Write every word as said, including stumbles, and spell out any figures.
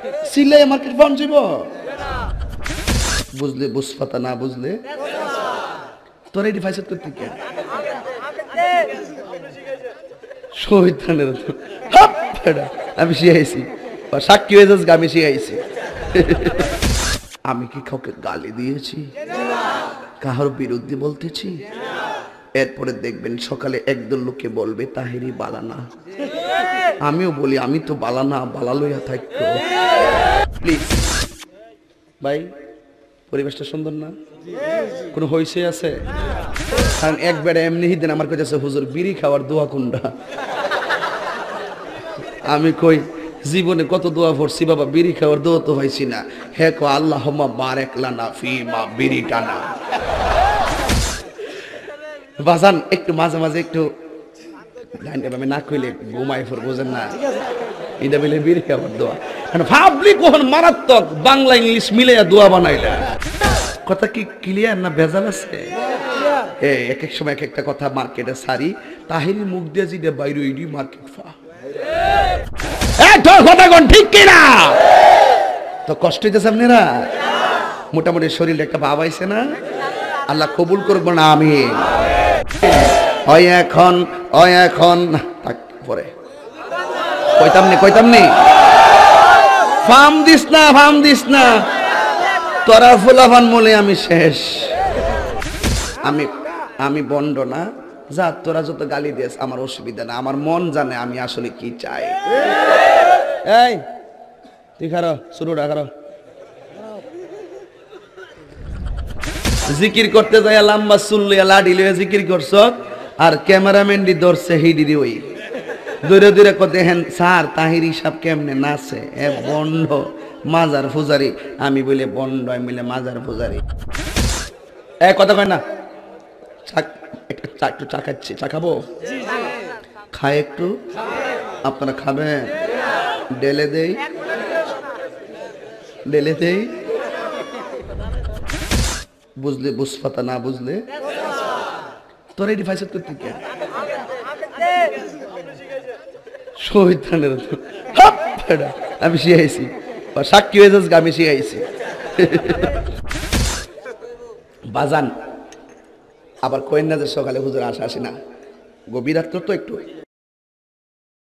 চিল্লাইয়া market found যাইব? বুঝলে বুঝ পাতা, না বুঝলে তোরা এটি ফাইসত করতে কে? শহীদ খানের তো। হাপ, বেটা, আমি শিখাইছি। বা সাক্ষী হয়ে যাস, আমি শিখাইছি। আমি কি কাউকে গালি দিয়েছি? কাহার বিরুদ্ধে বলতেছি? এরপরে দেখবেন সকালে একদল লোকে বলবে, "তাহেরি বালা না।" আমিও বলি, "আমি তো বালা না, বালা লইয়া থাকতো।" প্লিজ ভাই, পরিবেশটা সুন্দর না? কোনো হইচই আছে? কারণ এক বেটা এমনি হিদিন আমার কাছে, "হুজুর, বিড়ি খাওয়ার দোয়া কোনটা?" আমি কই, "জীবনে কত দোয়া পড়ছি বাবা, বিড়ি খাওয়ার দোয়া তো পাইছি না।" হে কো, "আল্লাহুম্মা বারেক লানা ফি মা বিড়ি টানা।" বাজান, একটু মাঝে মাঝে একটু লাইনটা আমি না কইলে ঘুমাই পড়, বুঝেন না? এটা বলে বিড়ি খাওয়ার দোয়া। মানে পাবলিক ওখান মারাত্মক, বাংলা ইংলিশ মিলাইয়া দোয়া বানাইলা। কথা কি ক্লিয়ার না ভেজাল আছে? এ, এক এক সময় এক একটা কথা মার্কেটে সারি, তাহিরি মুখ দিয়ে যেটা বাইরে ওইটি মার্কেট ফা। এ, তোর কথা কোন ঠিক কিনা? তো কষ্ট হইতেছে আপনারা? মোটামুটি শরীরে একটা ভাব আইছে না? আল্লাহ কবুল করবো না আমি। ওই এখন, ওই এখন, থাক, পরে। কইতাম নি, কইতাম নি। ফাম দিস না, ফাম দিস না। তোরা ফুলাফান মনে আমি শেষ। আমি, আমি বন্ড না। যা, তোরা যত গালি দিস, আমার অসুবিধা না। আমার মন জানে আমি আসলে কি চাই। এই, তুই খারো, শুরুটা খারো। জিকির করতে যাইয়া লম্বা চুল লইয়া লাঠি লইয়া জিকির করছ, আর ক্যামেরাম্যান দি ধরছে হিডি দি ওই। দূরে দূরে কতে হেন, "স্যার, তাহিরি সাব কেমনে নাচে? এ বন্ড, মাজার পূজারি।" আমি বলে, "বন্ড?" আমি বলে, "মাজার পূজারি।" এ, কথা কয় না। চা, একটু চা, একটু চা খাচ্ছি, চা খাবো? খাই একটু? আপনারা খাবেন? ঢেলে দেই? ঢেলে দেই? বুঝলে বুঝ পাতা, না বুঝলে তোরা এটি ফাইসত করতে কে? শহীদ খানের তো। হাপ, বেটা, আমি শিখাইছি। বা সাক্ষী হয়ে যাস, আমি শিখাইছি। বাজান, আবার কইন না যে সকালে হুজুর আসা আসি না। গভীর রাত্র তো একটু